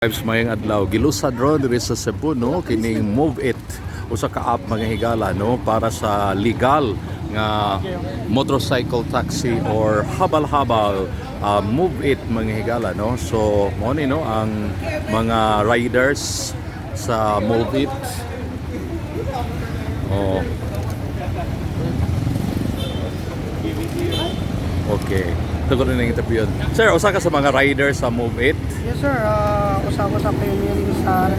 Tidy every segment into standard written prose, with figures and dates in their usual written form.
Vibes, mayong adlaw. Gilusad ron diri sa Cebu, no, kining Move It, usa ka app, mga higala, no, para sa legal nga motorcycle taxi or habal-habal, Move It, mga higala, no. So mo ni, no, ang mga riders sa Move It. Oh. Okay. Tugon na ng interview yun. Sir, usa ka sa mga riders sa Move It? Yes, sir, usa ko sa pioneering sa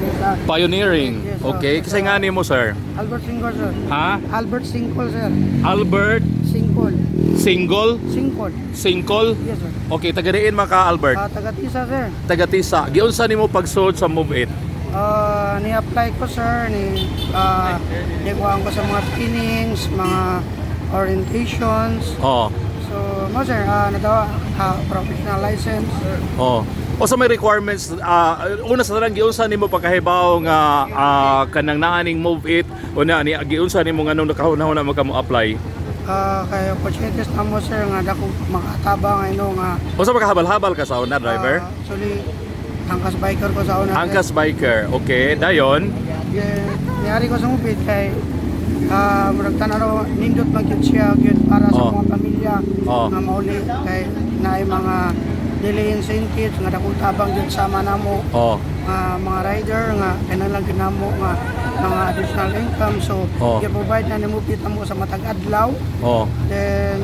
Pioneering. Yes, sir. Okay. Kasi nga nimo, sir? Albert Singkol, sir. Ha? Albert Singkol, sir. Albert Singkol. Single? Singkol. Singkol? Yes, sir. Okay, taga diin man ka, Albert? Taga Tisa, sir. Taga Tisa. Giunsa nimo pagsulod sa Move It? Ni-apply ko, sir, ni nikuhaan ko sa mga trainings, mga orientations. Oh. So, mo sir, nadawa professional license. Oh. O sa may requirements, una sa tanan, giunsa nimo pagkahibaw nga kanang naaning Move It o na ni giunsa nimo nganong nakahuna-huna mo ka mo apply? Kay opportunities na mo, sir, nga dako makatabang ano nga. Unsa makahabal-habal ka sa una, driver? Actually, angkas biker ko sa una, sir. Angkas biker. Okay, dayon. Yeah, niyari ko sa Move It kay murag tan-aw nindot man gyud siya gyud para sa mga pamilya nga mauli kay naay mga daily incentives nga dako tabang gyud sama namo nga mga rider nga kinahanglan gyud namo nga mga additional income, so gi-provide na ni Move It namo sa matag adlaw. Then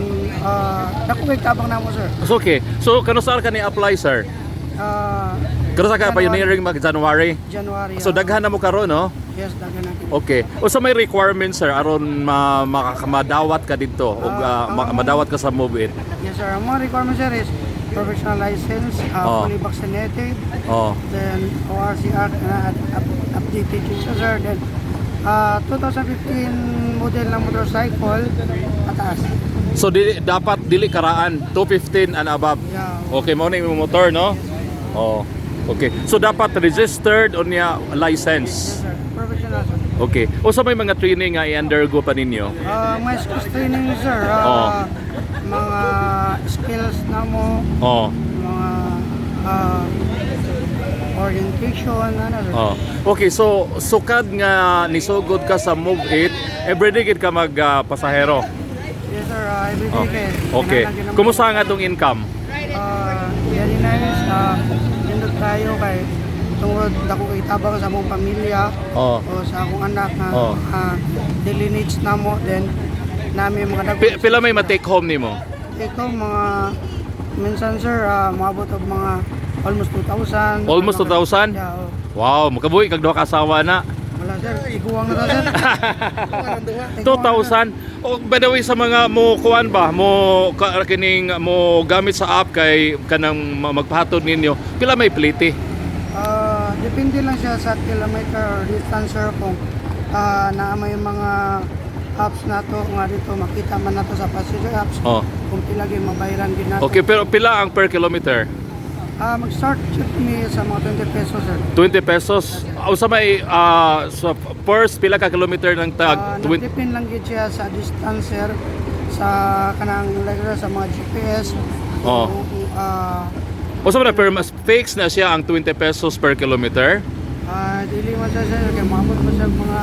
dako kay tabang namo, sir. So, okay. So kanus-a ka ni apply, sir? Kanusa ka January. pioneering mag January? January. So daghan na mo karon, no? Yes, daghan na gyud. Okay. Unsa may requirements, sir, aron ma madawat ka didto o madawat ka sa Move It? Yes, sir, ang mga requirements, sir, is professional license, fully vaccinated, then ORC Act na updated yun siya, sir. Then 2015 model ng motorcycle pataas. So dili dapat dili karaan, 215 and above. Yeah. Okay, mao na imong motor, no? Oh. Okay. So dapat registered o niya license. Yes, sir, professional, sir. Okay. Unsa may mga training nga i-undergo pa ninyo? May skills training, sir, mga skills na mo, mga orientation ano, sir. Oh. Okay, so sukad nga nisugod ka sa Move It, everyday gid ka mag pasahero? Yes, sir, every day kay Okay. kinahanglan gyud namo. Kumusta ang atong income? Very nice. Nindot tayo kay tungod dako kay tabang sa among pamilya o sa akong anak nga daily needs namo, then nami mga dako. Pila may ma-take home nimo? Ikaw mga minsan, sir, moabot og mga almost 2,000. Almost 2,000? Yeah, oh. Wow, makabuhi kag duha ka asawa na. Wala, sir, iguwang na ta, sir. Iguwang na. 2,000. O by the way, sa mga mo kuan ba, mo kining mo gamit sa app kay kanang magpahatod ninyo, pila may plite? Depende lang siya sa kilometer or distance, sir, kung naa may mga apps nato nga dito makita man nato sa passenger apps kung pila gyud mabayaran gyud nato. Okay, pero pila ang per kilometer? Mag-start jud mi sa mga 20 pesos, sir. 20 pesos. Usa may sa first pila ka kilometer ng tag 20? Nag-depend lang gyud siya sa distance, sir, sa kanang like sa mga GPS. Kung, Usa man na per mas fix na siya ang 20 pesos per kilometer? Dili man siya, sir, kay moabot mo sa mga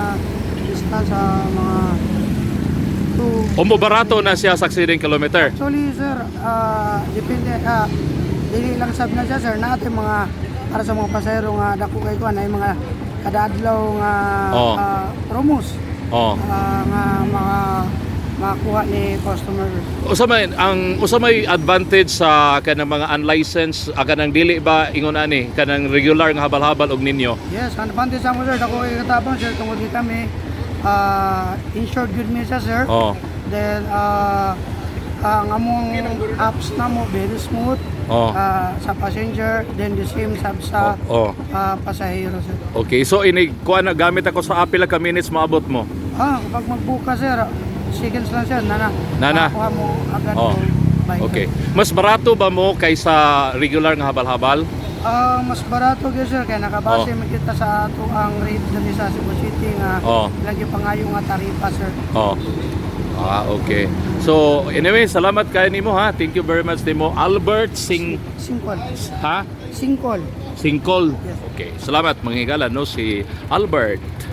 distance sa mga 2. O mo barato na siya sa succeeding kilometer? Actually, sir, depende, dili lang sab na siya, sir, natin mga para sa mga pasahero nga dako kay kuan ay mga kada adlaw nga promos nga mga makuha ni customer. Usa may ang usa may advantage sa kanang mga unlicensed, kanang dili ba ingon ani kanang regular nga habal-habal og ninyo? Yes, ang advantage sa mo, sir, dako kay katabang, sir, tungod kay kami insured good mi siya, sir. Then ang among apps namo very smooth sa passenger, then the same sab sa pasahero, sir. Okay, so ini kuan na gamit ako sa app, pila ka minutes maabot mo? Kapag magbuka, sir, seconds lang, sir, nana. Nana. Makuha mo agad yung bike. Okay. Mas barato ba mo kaysa regular nga habal-habal? Mas barato gyud, sir, kay nakabase man kita sa ato ang rate diri sa Cebu City nga lagi pangayo nga taripa, sir. Oh. Ah, okay. So, anyway, salamat kay nimo ha. Thank you very much nimo, Albert Sing Singkol. Ha? Singkol. Singkol. Yes. Okay. Salamat, mga higala, no, si Albert.